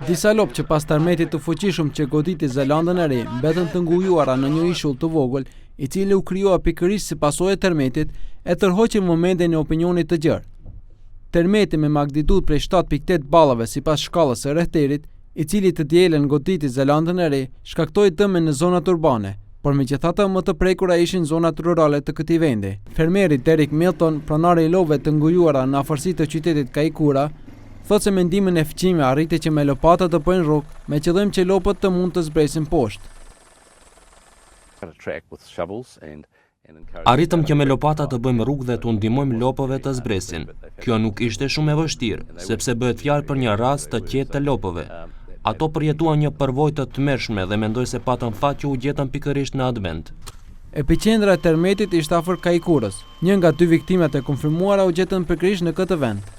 Disa lopë që pas tërmetit të fuqishëm që goditi Zelandën e Re mbetën të ngujuara në një ishull të vogël, i cili u krijua pikërisht si pasojë e tërmetit, e tërhoqën vëmendjen e opinionit të gjerë. Tërmeti me magnitudë prej 7.8 ballave sipas shkallës së Richterit, i cili të dielën goditi Zelandën e Re, shkaktoi dëme në zonat urbane, por megjithatë më të prekura ishin zonat rurale të këtij vendi. Fermeri Derek Milton, pronari i lopëve të ngujuara në afërsi të qytetit Kaikura, thotë se me ndihmën e fqinjve arriti që me lopata të bëjnë rrugë, me qëllim që lopët të mund të zbresin poshtë. Arritëm që me lopata të bëjmë rrugë dhe t'u ndihmojmë lopëve të zbresin. Kjo nuk ishte shumë e vështirë, sepse bëhet fjalë për një racë të qetë të lopëve. Ato përjetuan një përvojë të tmerrshme dhe mendoj se patën fat që u gjetën pikërisht në atë vend. Epiqendra e tërmetit ishte afër Kaikurës. Një nga dy viktimat e konfirmuara u gjetën pikërisht në këtë vend.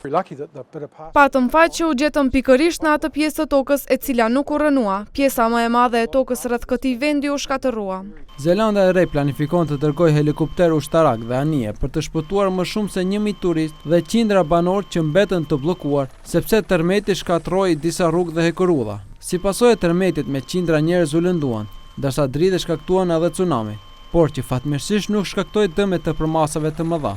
Patëm fat që u gjetëm pikërisht në atë pjesë të tokës e cila nuk u rrënua. Pjesa më e madhe e tokës rreth këtij vendi u shkatërrua. Zelanda e Re planifikon të dërgojë helikopter ushtarak dhe anije për të shpëtuar më shumë se 1000 turistë dhe qindra banorë që mbetën të bllokuar, sepse tërmeti shkatërroi disa rrugë dhe hekurudha. Si pasojë e tërmetit me qindra njerëz u lënduan, ndërsa dridhjet shkaktuan edhe tsunami, por që fatmirësisht nuk shkaktoi dëme të përmasave të mëdha.